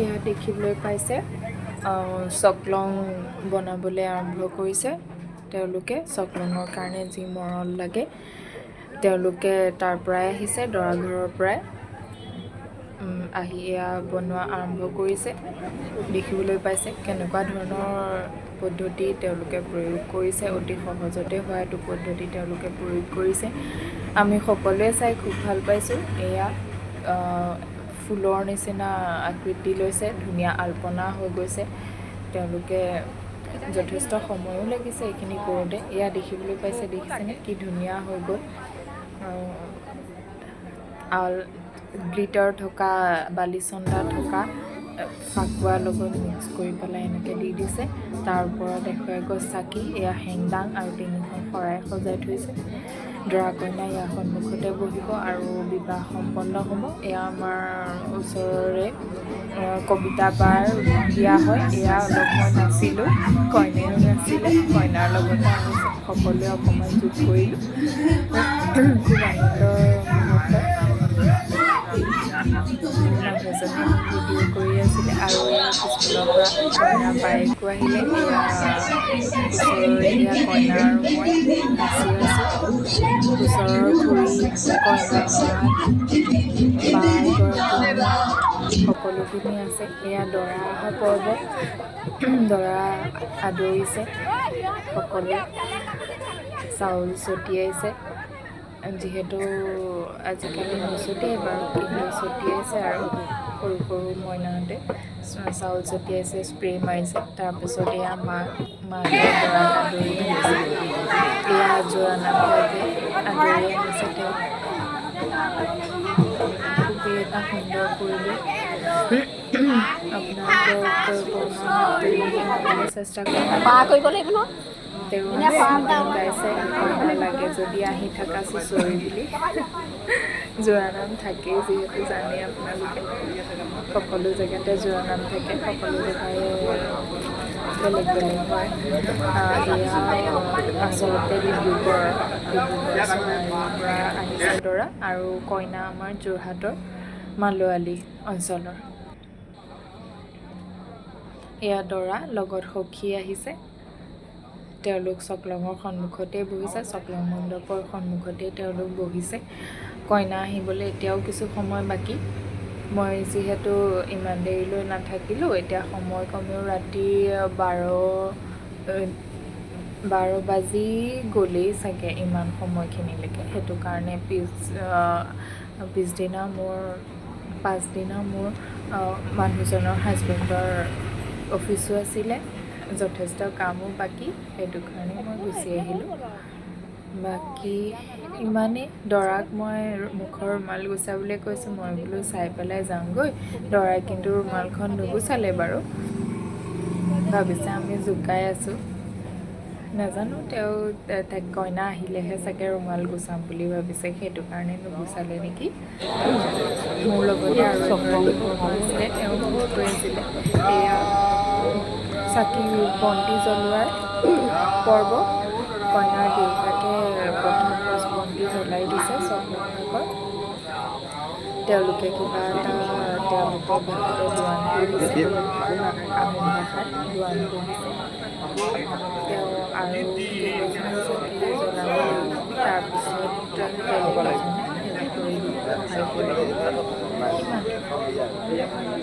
এয়া দেখিবলৈ পাইছে, চকলং বনাবলৈ আৰম্ভ কৰিছে তেওঁলোকে। চকলঙৰ কাৰণে যি মৰল লাগে, তেওঁলোকে তাৰ পৰাই আহিছে, দৰা ঘৰৰ পৰাই আহি এয়া বনোৱা আৰম্ভ কৰিছে। দেখিবলৈ পাইছে কেনেকুৱা ধৰণৰ পদ্ধতি তেওঁলোকে প্ৰয়োগ কৰিছে। অতি সহজতে হোৱা এইটো পদ্ধতি তেওঁলোকে প্ৰয়োগ কৰিছে। আমি সকলোৱে চাই খুব ভাল পাইছোঁ। এয়া ফুলৰ নিচিনা আকৃতি লৈছে, ধুনীয়া আল্পনা হৈ গৈছে। তেওঁলোকে যথেষ্ট সময়ো লাগিছে এইখিনি কৰোঁতে। এয়া দেখিবলৈ পাইছে, দেখিছেনে কি ধুনীয়া হৈ গ'ল? গ্লিটাৰ থকা, বালিচন্দা থকা ফাকুৱাৰ লগত মিক্স কৰি পেলাই এনেকৈ দি দিছে। তাৰ ওপৰত এশ এগছ চাকি, এয়া হেংদাং আৰু তিনিখন শৰাই সজাই থৈছে। দৰা কইনা ইয়াৰ সন্মুখতে বহিব আৰু বিবাহ সম্পন্ন হ'ব। এয়া আমাৰ ওচৰৰে কবিতা বাৰ বিয়া হয়। এয়া অলপ মই নাচিলোঁ, কইনায়ো নাচিলে। কইনাৰ লগতে আমি সকলোৱে অকণমান যোগ কৰিলোঁ। খুব আনন্দৰ মুহূৰ্ত। মানুহজনে ভিডিঅ' কৰি আছিলে আৰু এয়া পিছফালৰ পৰা কইনাৰ বায়েকো আহিলে। এয়া ওচৰৰে, এয়া কইনা আৰু মই নাচি আছোঁ। ওচৰৰ খুৰী, কইনাৰ মাক, বা এগৰাকী, সকলোখিনি আছে। এয়া দৰা অহা পৰ্ব। দৰা আদৰিছে সকলোৱে, চাউল ছটিয়াইছে। যিহেতু আজিকালি নছটিয়াই বাৰু, কিন্তু ছটিয়াইছে আৰু সৰু সৰু মইনাহঁতে চাউল ছটিয়াইছে, স্প্ৰে' মাৰিছে। তাৰপিছত এয়া মাকে দৰাক আদৰি আনিছে। এয়া জোৰা নামভাগে আদৰি আনিছে তেওঁক। খুবেই এটা সুন্দৰ পৰিৱেশ। আপোনালোকক বৰ্ণনা কৰিবলৈ চেষ্টা কৰিম। পাৰ কৰিব লাগিব নহয়। তেওঁ গাইছে "কইনা লাগে যদি আহি থাকা চুচৰি" বুলি। জোৰানাম থাকেই যিহেতু, জানেই আপোনালোকে, সকলো জেগাতে জোৰানাম থাকে, সকলো জেগাৰে বেলেগ বেলেগ হয়। এয়া আচলতে ডিব্ৰুগড় সোণাৰীৰ পৰা আহিছে দৰা আৰু কইনা আমাৰ যোৰহাটৰ মালোৱালি অঞ্চলৰ। এয়া দৰা, লগত সখী আহিছে। তেওঁলোক চকলঙৰ সন্মুখতেই বহিছে, চকলং মণ্ডপৰ সন্মুখতেই তেওঁলোক বহিছে। কইনা আহিবলৈ এতিয়াও কিছু সময় বাকী। মই যিহেতু ইমান দেৰিলৈ নাথাকিলোঁ, এতিয়া সময় কমেও ৰাতি 12 বাজি গ'লেই চাগে ইমান সময়খিনিলৈকে। সেইটো কাৰণে পিছদিনা মোৰ, পাছদিনা মোৰ মানুহজনৰ, হাজবেণ্ডৰ অফিচো আছিলে, যথেষ্ট কামো বাকী, সেইটো কাৰণে মই গুচি আহিলোঁ। বাকী ইমানেই। দৰাক মই মুখৰ ৰুমাল গুচাবলৈ কৈছোঁ, মই বোলো চাই পেলাই যাওঁগৈ। দৰাই কিন্তু ৰুমালখন নুগুচালে বাৰু, ভাবিছে আমি জোকাই আছোঁ। নাজানো, তেওঁ কইনা আহিলেহে চাগে ৰুমাল গুচাম বুলি ভাবিছে, সেইটো কাৰণে নুগুচালে নেকি। মোৰ লগতে আৰু এগৰাকী বৰ্মা আছিলে, তেওঁ মোক কৈ আছিলে। এয়া চাকি বন্তি জ্বলোৱাৰ পৰ্ব। কইনাৰ দেউতাকে প্ৰথম গছ বন্তি জ্বলাই দিছে চকলং। তেওঁলোকে কিবা এটা তেওঁলোকৰ ভাষাতে দোৱান পঢ়িছে, আহোম ভাষাত দোৱান পঢ়িছে তেওঁ। আৰু কেইগছমান চাকি জ্বলাব লাগিব, তাৰপিছত বেলেগ এজনে হেৰি কৰি দিব, সহায় কৰি দিব। ইমানেই।